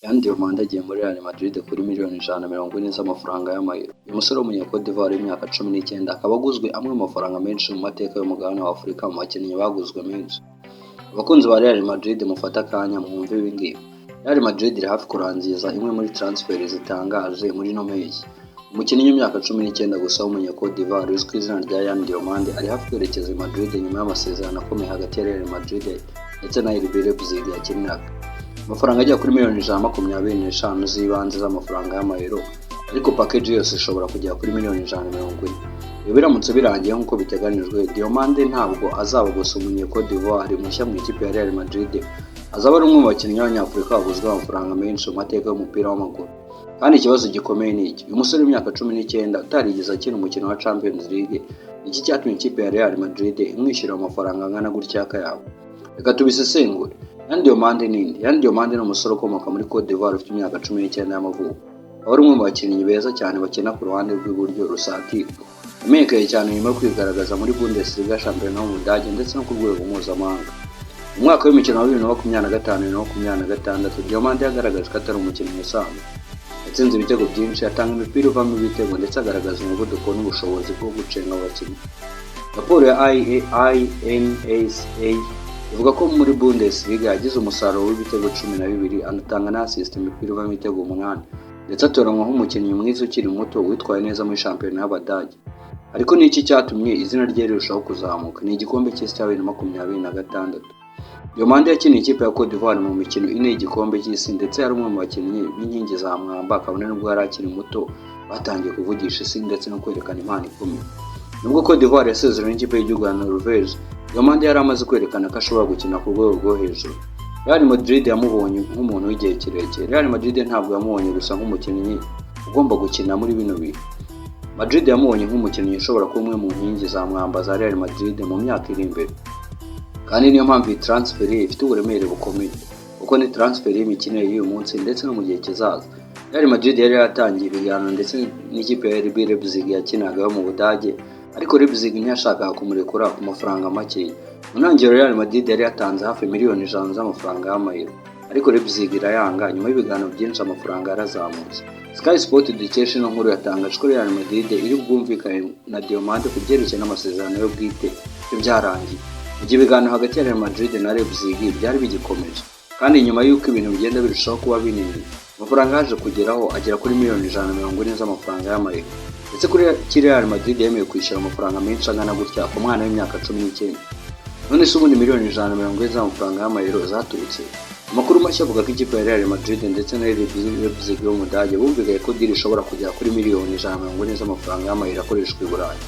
Yan Diomande agiye muri Real Madrid kuri miliyoni 140 z'amafaranga y'amayero. Uyu musore w'umunye Cote d'Ivoire w'imyaka 19 akaba aguzwe amwe mu mafaranga menshi mu mateka y'umugabane wa Afurika mu bakinnyi baguzwe menshi. Abakunzi ba Real Madrid, mufate akanya mwumve ibi ngibi. Real Madrid iri hafi kurangiza imwe muri transfer zitangaje muri ino mpeshyi. Umukinnyi w'imyaka 19 gusa w'umunye Cote d'Ivoire uzwi ku izina rya Yan Diomande ari hafi kwerekeza i Madrid nyuma y'amasezerano akomeye hagati ya Real Madrid ndetse na RB Leipzig yakiniraga. Amafaranga agera kuri miliyoni 125 z'ibanze z'amafaranga y'amayero, ariko package yose ishobora kugera kuri miliyoni 140. Ibi biramutse birangiye nk'uko biteganijwe, Diomande ntabwo azaba gusa umunye Cote d'Ivoire mushya mu ikipe ya Real Madrid, azaba ari umwe mu bakinnyi b'Abanyafurika baguzwe amafaranga menshi mu mateka y'umupira w'amaguru. Kandi ikibazo gikomeye ni iki: uyu musore w'imyaka 19 utarigeze akina umukino wa Champions League, iki cyatumye ikipe ya Real Madrid imwishyura amafaranga angana gutya akayabo? Reka tubisesengure. Yan Diomande ni nde? Yan Diomande ni umusore ukomoka muri Cote d'Ivoire ufite imyaka 19 y'amavuko. Akaba ari umwe mu bakinnyi beza cyane bakina ku ruhande rw'iburyo rusatira. Yamenyekanye cyane nyuma yo kwigaragaza muri Bundesliga, shampiyona yo mu Budage, ndetse no ku rwego mpuzamahanga. Mu mwaka w'imikino wa 2025, 2026, Diomande yagaragaje ko atari umukinnyi usanzwe. Yatsinze ibitego byinshi, atanga imipira ivamo ibitego, ndetse agaragaza umuvuduko n'ubushobozi bwo gucenga abakinnyi. Raporo ya INSA ivuga ko muri Bundesliga yagize umusaruro w'ibitego 12, anatanga na assist, imipira ivamo ibitego umunani, ndetse atoranywa nk'umukinnyi mwiza ukiri muto witwaye neza muri shampiyona y'Abadage. Ariko ni iki cyatumye izina rye rirushaho kuzamuka? Ni igikombe cy'isi cya 2026. Diomande yakiniye ikipe ya Cote d'Ivoire mu mikino ine y'igikombe cy'isi, ndetse yari umwe mu bakinnyi b'inkingi za mwamba, kabone n'ubwo yari akiri muto batangiye kuvugisha isi ndetse no kwerekana impano ikomeye. Nubwo Cote d'Ivoire yasezerewe n'ikipe y'igihugu ya Norvège, Diomande yari amaze kwerekana ko ashobora gukina ku rwego rwo hejuru. Real Madrid yamubonye nk'umuntu w'igihe kirekire. Real Madrid ntabwo yamubonye gusa nk'umukinnyi ugomba gukina muri bino bihe. Madrid yamubonye nk'umukinnyi ushobora kuba umwe mu nkingi za mwamba za Real Madrid mu myaka iri imbere. Kandi niyo mpamvu iyi transfer ifite uburemere bukomeye, kuko ni transfer y'imikinire y'uyu munsi ndetse no mu gihe kizaza. Real Madrid yari yaratangiye ibiganiro ndetse n'ikipe ya RB Leipzig yakinaga yo mu Budage, ariko Leipzig ntiyashakaga kumurekura ku mafaranga make. Mu ntangiriro Real Madrid yari yatanze hafi miliyoni 100 z'amafaranga y'amayero, ariko Leipzig irayanga. Nyuma y'ibiganiro byinshi amafaranga yarazamutse. Sky Sport dukesha ino nkuru yatangaje ko Real Madrid iri bwumvikane na Diomande ku byerekeye n'amasezerano yo bwite byo byarangiye, mu gihe ibiganiro hagati ya Real Madrid na Leipzig byari bigikomeje. Kandi nyuma y'uko ibintu bigenda birushaho kuba binini, amafaranga yaje kugeraho agera kuri miliyoni 140 z'amafaranga y'amayero. Ndetse kuri Real Madrid yemeye kwishyura amafaranga menshi angana gutya ku mwana w'imyaka 19? None se ubundi miliyoni 140 z'amafaranga y'amayero zaturutse? Amakuru mashya avuga ko ikipe ya Real Madrid ndetse na Leipzig yo mu Budage bumvikanye ko deal ishobora kugera kuri miliyoni 140 z'amafaranga y'amayero akoreshwa i Burayi.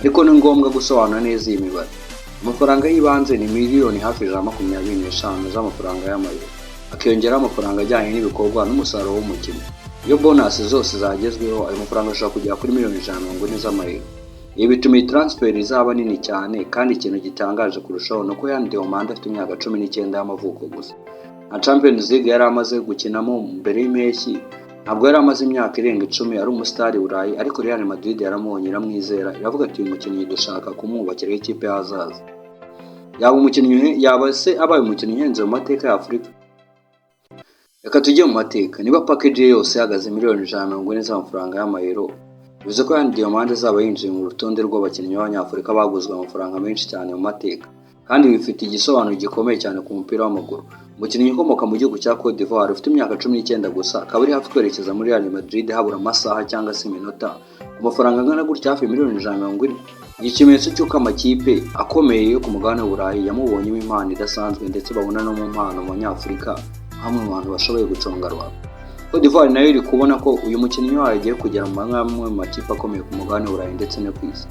Ariko ni ngombwa gusobanura neza iyi mibare. Amafaranga y'ibanze ni miliyoni hafi 125 z'amafaranga y'amayero, akiyongeraho amafaranga ajyanye n'ibikorwa n'umusaruro w'umukino. Iyo bonus zose zagezweho, ayo mafaranga ashobora kugera kuri miliyoni 140 z'amayero. Ibi bituma iyi transfer izaba nini cyane. Kandi ikintu gitangaje kurushaho ni uko Yan Diomande afite imyaka 19 y'amavuko gusa. Nta Champions League yari amaze gukinamo mbere y'impeshyi, ntabwo yari amaze imyaka irenga 10 ari umusitari Burayi, ariko Real Madrid yaramubonye, iramwizera, iravuga ati: "Uyu mukinnyi dushaka kumwubakiraho ikipe y'ahazaza." Yaba umukinnyi, yaba se abaye umukinnyi uhenze mu mateka ya Afurika? Reka tujye mu mateka. Niba package ye yose ihagaze miliyoni 140 z'amafaranga y'amayero, bivuze ko Yan Diomande azaba yinjiye mu rutonde rw'abakinnyi b'Abanyafurika baguzwe amafaranga menshi cyane mu mateka. Kandi bifite igisobanuro gikomeye cyane ku mupira w'amaguru. Umukinnyi ukomoka mu gihugu cya Cote d'Ivoire ufite imyaka 19 gusa akaba ari hafi kwerekeza muri Real Madrid habura amasaha cyangwa se iminota, ku mafaranga angana gutya, hafi miliyoni 140, ni ikimenyetso cy'uko amakipe akomeye yo ku mugabane w'Uburayi yamubonyemo impano idasanzwe, ndetse babona no mu mpano mu Banyafurika hamwe mu bantu bashoboye guconga ruhago. Cote d'Ivoire nayo iri kubona ko uyu mukinnyi wayo agiye kugera mu amwe mu makipe akomeye ku mugabane w'Uburayi ndetse no ku isi,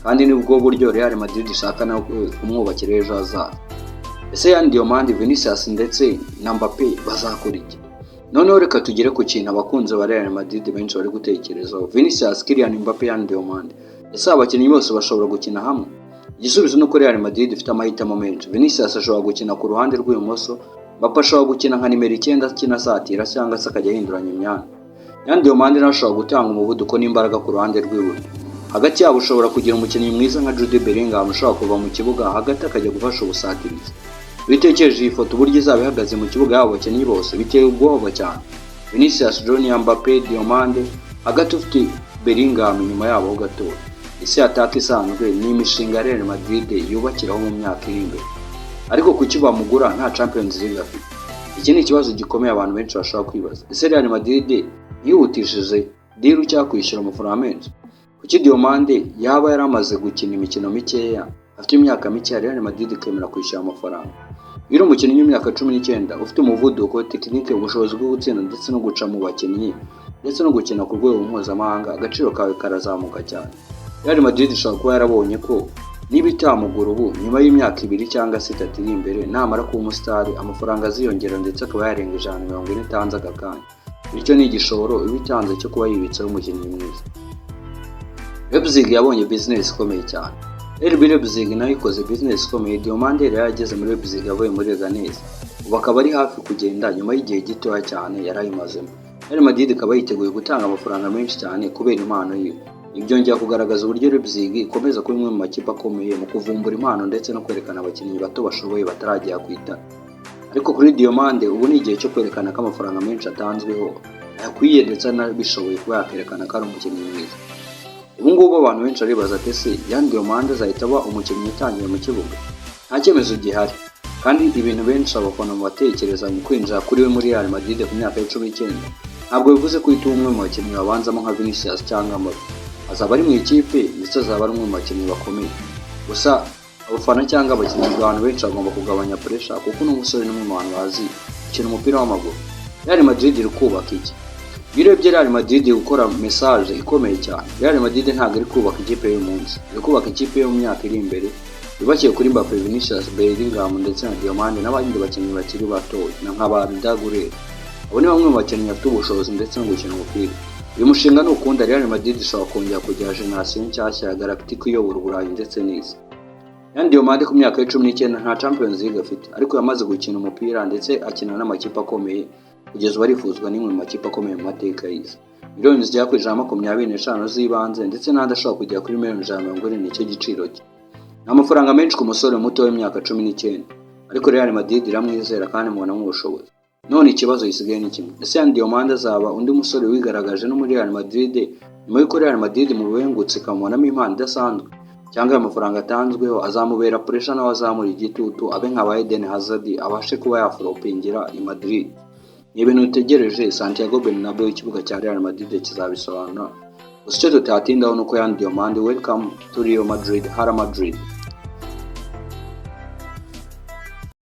kandi nibwo buryo Real Madrid ishaka nawe kumwubakira ejo hazaza. Ese Yan Diomande, Vinicius ndetse na Mbappe bazakora iki? Noneho reka tugere ku kintu abakunzi ba Real Madrid benshi bari gutekerezaho: Vinicius, Kylian Mbappe, Yan Diomande. Ese aba bakinnyi bose bashobora gukina hamwe? Igisubizo ni uko Real Madrid ifite amahitamo menshi. Vinicius ashobora gukina ku ruhande rw'ibumoso, Mbappe ashobora gukina nka nimero 9 akina asatira cyangwa se akajya ahinduranya imyanya. Yan Diomande nawe ashobora gutanga umuvuduko n'imbaraga ku ruhande rw'iburyo. Hagati yabo ushobora kugira umukinnyi mwiza nka Jude Bellingham ushobora kuva mu kibuga hagati akajya gufasha ubusatirizi. Iyo utekereje iyi foto, uburyo izaba ihagaze mu kibuga y'abo bakinnyi bose, biteye ubwoba cyane. Vinicius Junior, Mbappe, Diomande hagati, ufite Bellingham inyuma yabo ho gatoya. Isi attaque isanzwe ni imishinga ya Real Madrid yubakiraho mu myaka iri imbere. Ariko kuki bamugura nta Champions League afite? Iki ni ikibazo gikomeye abantu benshi bashobora kwibaza. Ese Real Madrid yihutishije deal cyangwa kwishyura amafaranga menshi? Kuki Diomande yaba yaramaze gukina imikino mikeya, afite imyaka mikeya, Real Madrid ikemera kwishyura amafaranga? Iyo uri umukinnyi w'imyaka 19, ufite umuvuduko, technique, ubushobozi bwo gutsinda ndetse no guca mu bakinnyi, ndetse no gukina ku rwego mpuzamahanga, agaciro kawe karazamuka cyane. Real Madrid ishobora kuba yarabonye ko niba itamugura ubu, nyuma y'imyaka 2 cyangwa se 3 iri imbere, namara kuba umusitari, amafaranga aziyongera ndetse akaba yarenga 140 itanze aka kanya. Bityo ni igishoro iba itanze cyo kuba yibitseho umukinnyi mwiza. Leipzig yabonye business ikomeye cyane. RB Leipzig nayo ikoze business ikomeye. Diomande yari yarageze muri Leipzig avuye muri Leganes, ubu akaba ari hafi kugenda nyuma y'igihe gitoya cyane yari ayimazemo. Real Madrid ikaba yiteguye gutanga amafaranga menshi cyane kubera impano yiwe. Ibi byongera kugaragaza uburyo Leipzig ikomeza kuba imwe mu makipe akomeye mu kuvumbura impano ndetse no kwerekana abakinnyi bato bashoboye bataragera ku itara. Ariko kuri Diomande, ubu ni igihe cyo kwerekana ko amafaranga menshi atanzweho ayakwiye, ndetse anabishoboye kuba yakerekana ko ari umukinnyi mwiza. Ubu ngubu abantu benshi baribaza ati: "Ese Yan Diomande azahita aba umukinnyi utangira mu kibuga?" Nta cyemezo gihari, kandi ibintu benshi abafana mu batekereza mu kwinjira kuri we muri Real Madrid ku myaka ya 19, ntabwo bivuze ko uhita uba umwe mu bakinnyi babanzamo nka Vinicius cyangwa Mbappe. Azaba ari mu ikipe, ndetse azaba ari umwe mu bakinnyi bakomeye. Gusa abafana cyangwa abakinnyi, abantu benshi bagomba kugabanya pressure, kuko uno musore ni umwe mu bantu bazi gukina umupira w'amaguru. Real Madrid iri kubaka iki? Iyo urebye, Real Madrid iri gukora message ikomeye cyane. Real Madrid ntabwo iri kubaka ikipe y'uyu munsi, iri kubaka ikipe yo mu myaka iri imbere, yubakiye kuri Mbappe, Vinicius, Bellingham ndetse na Diomande n'abandi bakinnyi bakiri bato na nka ba Arda Güler. Abo ni bamwe mu bakinnyi bafite ubushobozi ndetse no gukina umupira. Uyu mushinga nukunda, Real Madrid ishobora kongera kugira génération nshyashya ya Galactico iyobora Uburayi ndetse n'isi. Yan Diomande ku myaka ya 19 nta Champions League afite, ariko yamaze gukina umupira ndetse akina n'amakipe akomeye. Kugeza ubu arifuzwa n'imwe mu makipe akomeye mu mateka y'isi. Miliyoni zigera kuri 125 z'ibanze, ndetse n'andi ashobora kugera kuri miliyoni 140, nicyo giciro cye. Ni amafaranga menshi ku musore muto w'imyaka 19, ariko Real Madrid iramwizera kandi imubonamo ubushobozi. None ikibazo gisigaye ni kimwe: ese Yan Diomande azaba undi musore wigaragaje no muri Real Madrid nyuma y'uko Real Madrid mu bengutse ikamubonamo impano idasanzwe, cyangwa ayo mafaranga atanzweho azamubera pressure, nawe azamura igitutu, abe nka ba Eden Hazard, abashe kuba yaflopingira i Madrid? Ni ibintu dutegereje. Santiago Bernabeu, ikibuga cya Real Madrid, kizabisobanura. Gusa icyo tutatindaho ni uko Yan Diomande, welcome to Real Madrid, Hala Madrid.